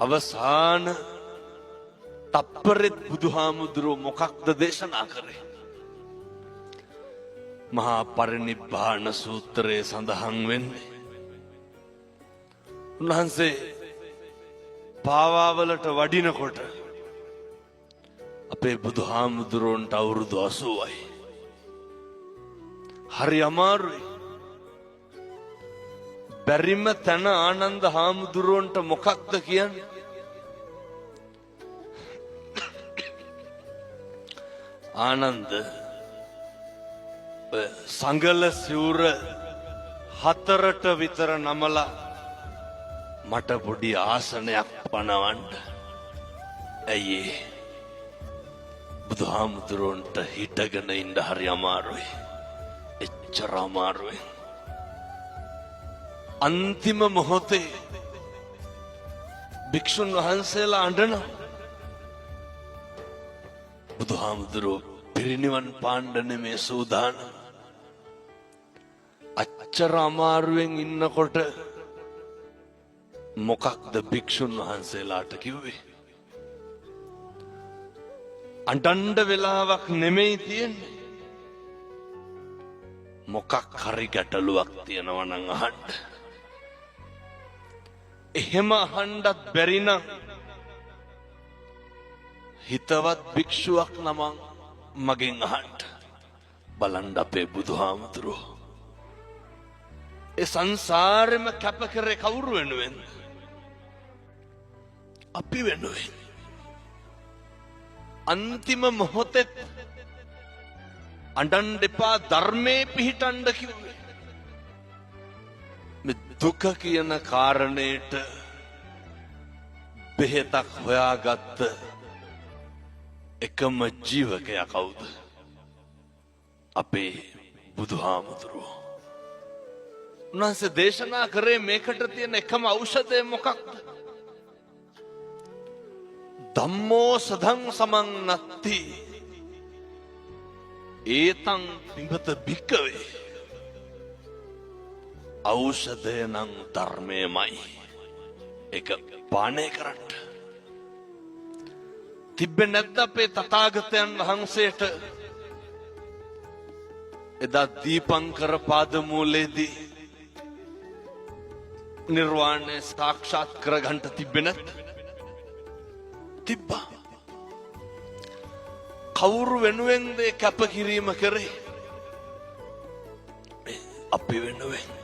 අවසාන තප්පරෙත් බුදුහාමුදුරුවෝ මොකක්ද දේශනා කරේ? මහා පරිනිබ්බාන සූත්‍රයේ සඳහන් වෙන්නේ උන්වහන්සේ පාවාවලට වඩිනකොට අපේ බුදුහාමුදුරුවන්ට අවුරුදු 80යි. හරි අමාරුයි. බැරිම තැන ආනන්ද හාමුදුරුවන්ට මොකක්ද කියන්නේ? ආනන්ද සඟල සිවුර 4ට විතර නමලා මට පොඩි ආසනයක් පනවන්න. ඇයි ඒ? බුදුහාමුදුරුවන්ට හිටගෙන ඉන්න හරි අමාරුයි. එච්චර අමාරුයි. අන්තිම මොහොතේ භික්ෂුන් වහන්සේලා අඬනවා. බුදුහාමුදුරුවෝ පිරිනිවන් පාන්න නෙමේ සූදානම්. අච්චර අමාරුවෙන් ඉන්නකොට මොකක්ද භික්ෂුන් වහන්සේලාට කිව්වේ? අඬන්න වෙලාවක් නෙමෙයි තියෙන්නේ. මොකක් හරි ගැටලුවක් තියෙනවා නම් අහන්න. එහෙම අහන්නත් බැරි නම් හිතවත් භික්ෂුවක් නමක් මගෙන් අහන්න. බලන්න අපේ බුදුහාමුදුරුවෝ. ඒ සංසාරෙම කැප කරේ කවුරු වෙනුවෙන්ද? අපි වෙනුවෙන්. අන්තිම මොහොතෙත් අඬන්න එපා ධර්මයේ පිහිටන්න කිව්වේ. මේ දුක කියන කාරණේට බෙහෙතක් හොයාගත්ත එකම ජීවකයා කවුද? අපේ බුදුහාමුදුරුවෝ. උන්වහන්සේ දේශනා කරේ මේකට තියෙන එකම ඖෂධය මොකක්ද? ධම්මෝ සදං සමං නත්ති ඒතං පිඹත භික්කවේ. ඖෂධය නම් ධර්මයමයි. ඒක පානය කරන්න. තිබ්බේ නැද්ද අපේ තථාගතයන් වහන්සේට එදා දීපංකර පාදමූලයේදී නිර්වාණය සාක්ෂාත් කරගන්න තිබ්බේ නැද්ද? තිබ්බා. කවුරු වෙනුවෙන්ද ඒ කැපකිරීම කරේ? අපි වෙනුවෙන්.